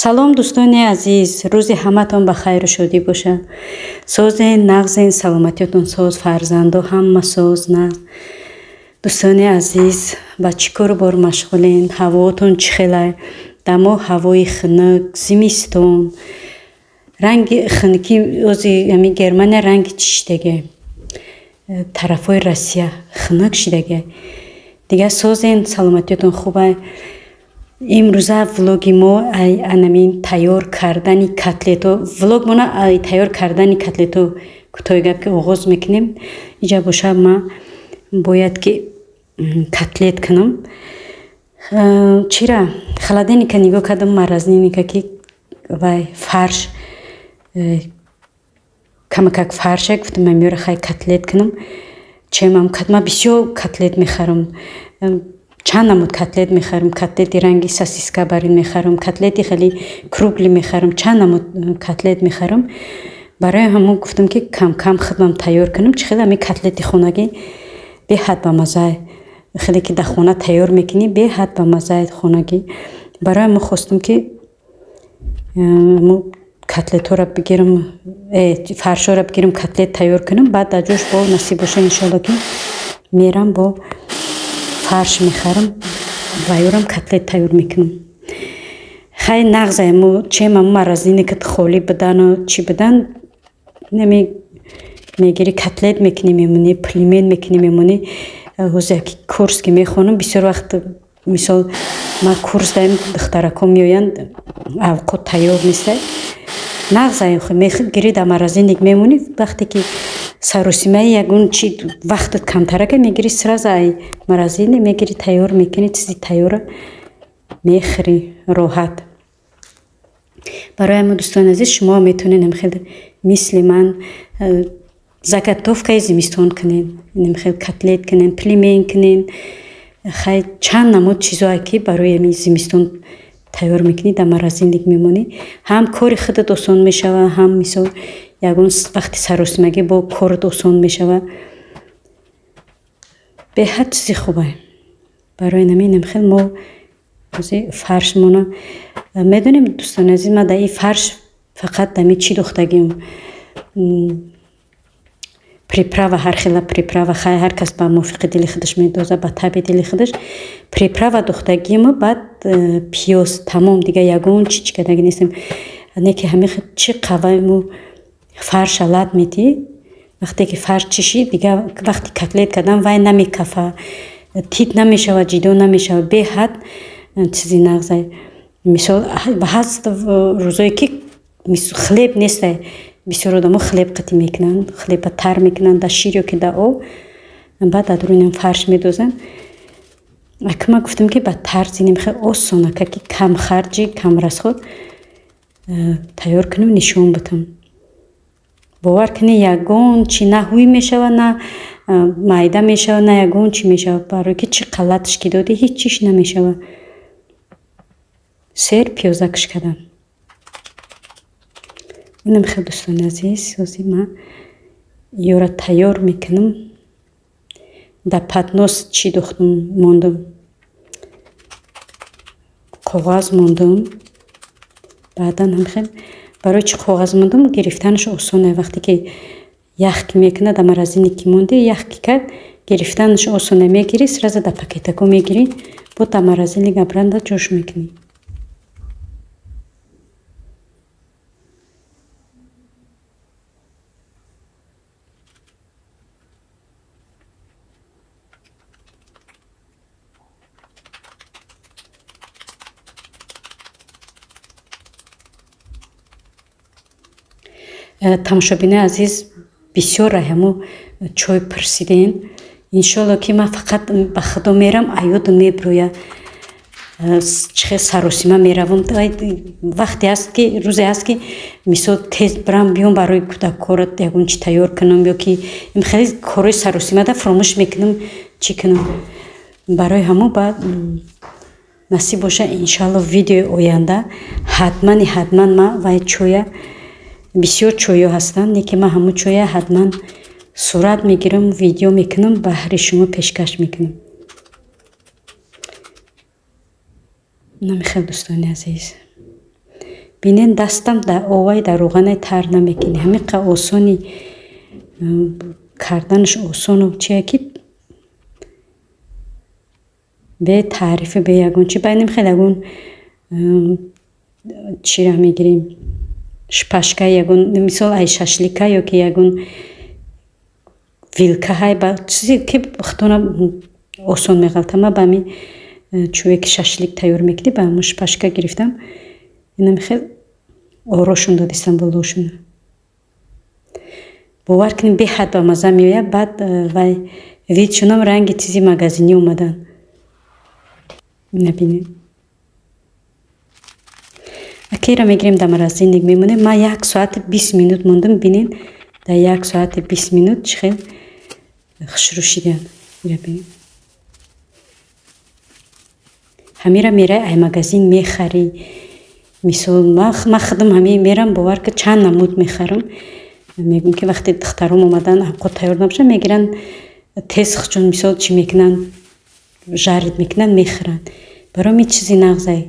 Салом, дӯстони азиз, рӯзи ҳаматон ба хайру шодӣ бошад. Созен, нағзен, саломатиётон соз, фарзандо ҳама соз, нағз. Дӯстони азиз, ба чӣ кору бор машғулен? Ҳавоотон чӣ хелай? Дамо ҳавои хунук, зимистон. Ранги хунукӣ ози ҳамин Германия ранги чӣ шидаге? Тарафҳои Россия хунук шидаге. Дигар созен, саломатиётон хубай. Имрӯза влоги мо анамин тайёр кардани котлето, влог мона тайёр кардани котлето кӯтоҳи гап ки оғоз мекунем. Иҷа боша ма бояд ки котлет кунам. Чира холодильника нигоҳ кардам, морозильника ки вай фарш камакак фарша, гуфтам ман хай котлет кунам. Чемам ма бисёр котлет мехарам. Чанд намуд котлет мехарам. Котлети ранги сосиска барин мехарам, котлети хеле кругли мехарам, чанд намуд котлет мехарам. Барои ҳамон гуфтам ки кам-кам худам тайёр кунам. Чӣ хеле ҳамин котлети хонагӣ беҳад ба мазза, хеле ки дар хона тайёр мекунӣ, беҳад ба маззаи хонагӣ. Барои ҳамон хостам ки котлетҳоро бигирам, фаршҳоро бигирам, котлет тайёр кунам. Баъд дар ҷош бо насиб боша иншоалло ки мерам бо фарш мехарам ва ёрам котлет тайёр мекунам. Хай нағзаему чем морозильникат холӣ будану чӣ будан, нами мегири котлет мекунӣ мемонӣ, пельмен мекунӣ мемонӣ. Ҳозир яки курс ки мехонам, бисёр вақт мисол ма курс даем, духтарако меоянд, авқот тайёр нестай. Нағзаем мегири дар морозильник мемонӣ, вақте ки саросимаи ягон чи вақтат камтарака мегири, сразу ай морозильник мегири, тайёр мекунӣ, чизи тайёра мехӯрӣ роҳат. Барои ҳамон дӯстони азиз, шумо метавонед хеле мисли ман заготовкаи зимистон кунед, хел котлет кунед, пельмен кунед. Хай чанд намуд чизое ки барои ҳамин зимистон тайёр мекунӣ, дар морозильник мемонӣ, ҳам кори худат осон мешавад, ҳам мисол ягон вақти саросимагӣ бо корат осон мешавад. Беҳад чизи хубе. Барои ҳамин хел мо фаршмона медонем, дӯстони азиз, ман дар ин фарш фақат дами чӣ духтагим? Приправа, ҳар хела приправа, хай ҳар кас ба мувофиқи дили худаш медоза, ба таби дили худаш. Приправа духтагиму баъд пиёз, тамом, дигар ягон чи чикадаги нестем. Не ки ҳамин чӣ қавайму фарша лат метиҳӣ, вақте ки фарш чишид, дигар вақти котлет кардан вай намекафа, тит намешавад, ҷидо намешавад, беҳад чизи нағзай. Мисол ҳаст рӯзое ки хлеб нестай, бисёр одамо хлеб қатӣ мекунанд, хлеба тар мекунанд дар шир ё ки дар об, баъд дар рӯи фарш медозанд. Ака ман гуфтам ки ба тарзи хеле осонака ки камхарҷи, камрасход тайёр кунам, нишон бутам. Бовар кунед, ягон чи на ҳуй мешавад, на майда мешавад, на ягон чи мешавад. Барои ки чӣ қалатш ки додӣ, ҳеҷ чиш намешавад. Сер пиёза киш кардам. Инам хел дӯстони азиз, ҳозир ман ёра тайёр мекунам. Дар поднос чӣ духтам мондам? Коғаз мондам. Баъдан ҳам хел барои чӣ коғаз мондам? Гирифтанаш осоне. Вақте ки ях ки мекунад, дар морозильник ки монди, ях ки кард, гирифтанаш осоне. Мегирӣ, сразу дар пакетако мегирӣ, бо дар морозильник абранда ҷош мекунӣ. Тамошобинои азиз, бисёр ҳамо чой пурсидем. Иншоалло ки ман фақат ба худо мерам, аёдам меброя. Чӣ хел саросима меравам. Вақте ҳаст ки рӯзе ҳаст ки мисол тез бирам биём, барои кӯдаккорат ягон чи тайёр кунам, ё ки хеле корҳои саросимада фуромӯш мекунам, чӣ кунам. Барои ҳамо баъд насиб боша иншоалло видеои оянда ҳатмани ҳатман ман вай чоя, бисёр чойҳо ҳастанд, не ки ман ҳамон чоя ҳатман сурат мегирам, видео мекунам, баҳри шумо пешкаш мекунам. Намихел дӯстони азиз. Бинен, дастам дар овай, дар рӯғанай тар намекунӣ. Ҳамиқа осони карданаш, осону чия ки бе таърифи, бе ягон чи. Байнем хел ягон чира мегирем, шпажка, ягон, мисол, ай шашлика ё ки ягон вилка ҳай, ба чизе ки худтона осон меғалта. Ма ба ҳами чӯе ки шашлик тайёр мекунӣ, ба ҳамун шпажка гирифтам. Инам хел орошон додистам болошона. Бовар кунем, беҳад ба мазза меояд. Баъд вай вид шунам, ранги чизи магазинӣ омадан. Набинед, акера мегирем, дар морозильник мемонем. Ман 1 соати 20 минут мондам. Бинед, дар 1 соати 20 минут чӣ хел хушрӯ шидан. Ира бинед, ҳамира мерай, ай магазин мехарӣ. Мисол, ма худам ҳами мерам, бовар ки, чанд намуд мехарам. Мегӯм ки вақте духтаром омадан, авқот тайёр набошад, мегиранд, тез чун, мисол, чӣ мекунанд, жарить мекунанд, мехӯранд. Барои ми чизи нағзай.